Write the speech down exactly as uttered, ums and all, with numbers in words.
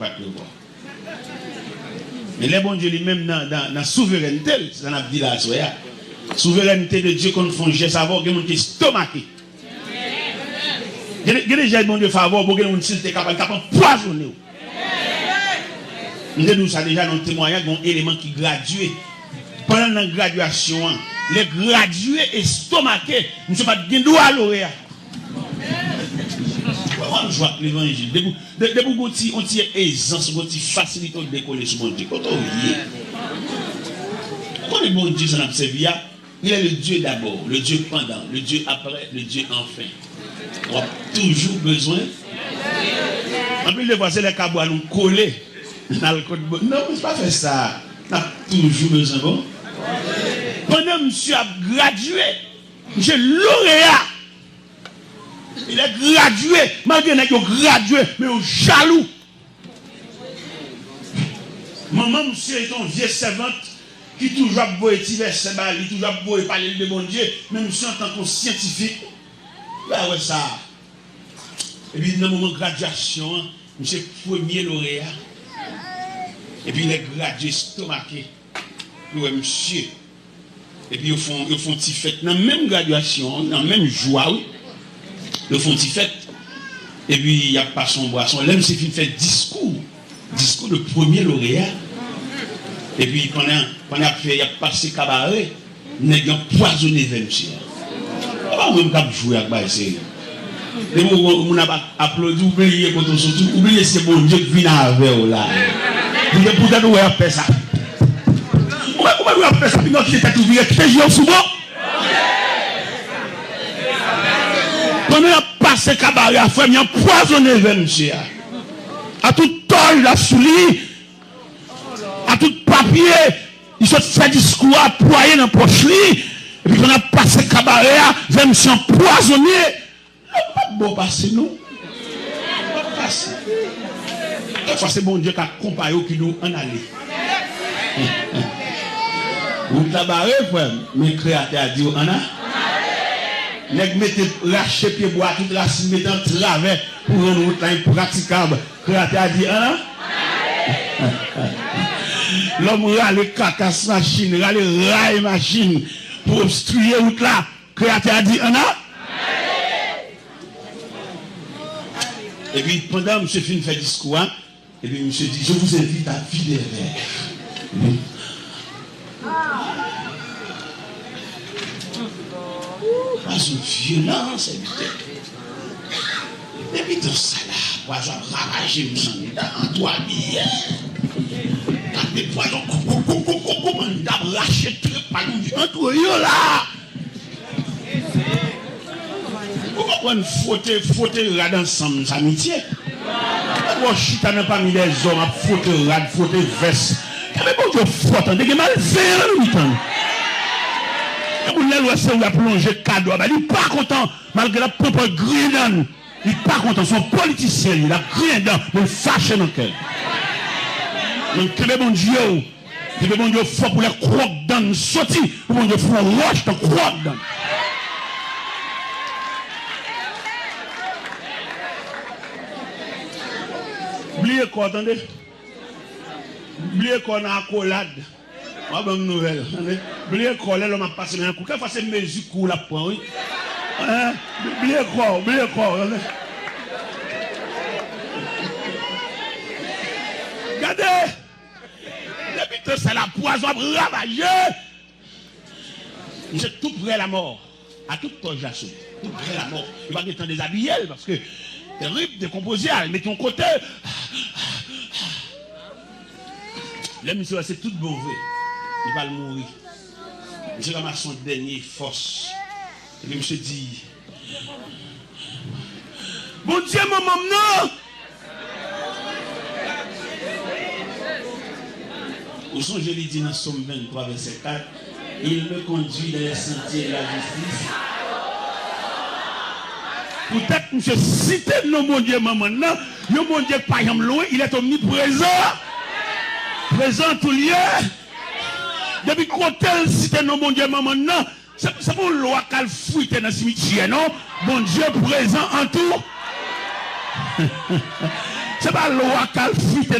bat yo kò. Men lè Bondye li menm nan, nan, nan souverènte l, se sa n ap di la aswè a. Souverènte de Dye konn fè yon jès avè w, gen moun ki estomake. Gen, gen de jès Bondye fè avè w, bon, gen moun si l te kapab, li t ap anpwazonnen w. M te di w sa deja nan yon temwayaj, gen yon eleman ki gradye. Pandan l nan gradyasyon an, lè gradye estomake, misye pa t gen dwa loreya. Mwen, mwen jwe ak levanjil. Depi, de- depi w gon ti, yon ti ezans, w gon ti fasilite w dekole sou Bondye. Kote w ye? Ou konnen Bondye sa n ap sèvi a? Il est le Dieu d'abord, le Dieu pendant, le Dieu après, le Dieu enfin. W ap toujou bezwen. Anpil de fwa, se lè kabwa nou kole, n al kot bon. Non, se pa fè sa. N ap toujou bezwen bon. Pandan misye ap gradye, misye loreya. Lè gradye, malgre nèg yo gradye, men yo jalou. Manman misye se yon vye sèvant ki toujou ap voye ti vèsè ba li, toujou ap voye pale l de Bondye, men misye antanke yon syantifik, li pa wè sa. Epi nan moman gradyasyon an, misye premye loreya. Epi lè gradye estomake, yo wè misye. Epi yo fè, yo fè yon ti fèt nan menm gradyasyon an, nan menm jou a, wi. Yo fè yon ti fèt. Epi y ap pase yon bwason. Lè misye fin fè diskou, diskou de premye loreya. Epi pandan, pandan y ap fè, y ap pase kabare, nèg yo anpwazonnen vè misye a. Se pa mwen k ap jwe ak bagay serye. Depi w wè yon moun ap aplodi, ou bliye kote w soti, ou bliye se Bondye k vin avè w la. Poutèt, poutèt ou wè y ap fè sa. Ou wè kòman y ap fè sa, pinga w kite tèt ou vire, kite je w sou bon. Pandan y ap pase kabare a, frè m, y anpwazonnen vè misye a. A tout tòl, l ap sou li. A tout papye, li sot fè diskou a, pwaye nan pòch li. Epi pandan y ap pase kabare a, vè misye anpwazonnen. Lòt pa t bon pase non. Pa t pase. Dèfwa se Bondye k akonpaye w ki di w ann ale. Wout la bare, frè m, men Kreyatè a di w ann a. Nèg mete rache pyebwa, tout rasin mete an travè pou rann wout la enpratikab. Kreyatè a di ann a. Lòm rale kakas machin, rale ray machin pou obstriye wout la. Kreyatè a di ann a. Epi pandan misye fin fè diskou a, epi misye di, je vous invite à vider verre. Pas yon vyolan, sèvitè. Depi tan sa la, pwazon ap ravaje m anndan, twa biyè. Gade pwazon koup, koup, koup, koup, koup, koup, anndan ap rache trip pa nou antre yo la. Ou konprann fwote, fwote rad ansanm, sa mitye? Lè w chita nan pami dèzòm ap fwote rad, fwote vès. Kenbe Bondye fò tande, gen malveyan nan mitan nou. Gen moun lè l wè se ou y ap lonje kado a bay, li pa kontan, malgre l ap pran pòz griyen dan l. Li pa kontan, se yon politisyen li, l ap griyen dan, men l fache nan kè l. Men kenbe Bondye w, kenbe Bondye w fò pou lè kwòk dan n soti, pou Bondye fè yon wòch nan kwòk dan n. Bliye kò, tande. Bliye kò nan akolad. W a ban m nouvèl, tande. Bliye kò w lè lòm ap pase men nan kou. Kèlkefwa se mezi kou l ap pran, wi. Hein? Bliye kò w, bliye kò w, tande. Gade! Depi tan sa la, pwazon ap ravaje. Misye tou prè lamò. A tout tòj la sou li. Tou prè lamò. Yo pa gen tan dezabiye l, paske terib, dekonpoze a, l mete yon kote. Lè misye wè se tout bon vre, li pral mouri. Misye ranmase yon dènye fòs. Epi misye di, Bondye manman m nan! Ou sonje li di nan Sòm venntwa, vèsè kat, Il me conduit dans les sentiers de la justice. Poutèt misye site non Bondye manman n nan, yon Bondye k pa janm lwen, il est omniprésent, présent en tout lieu. Depi kote l site non Bondye manman n nan, se, se pa yon lwa k al frite nan simityè, non. Bondye prezan an tou. Se pa lwa k al fite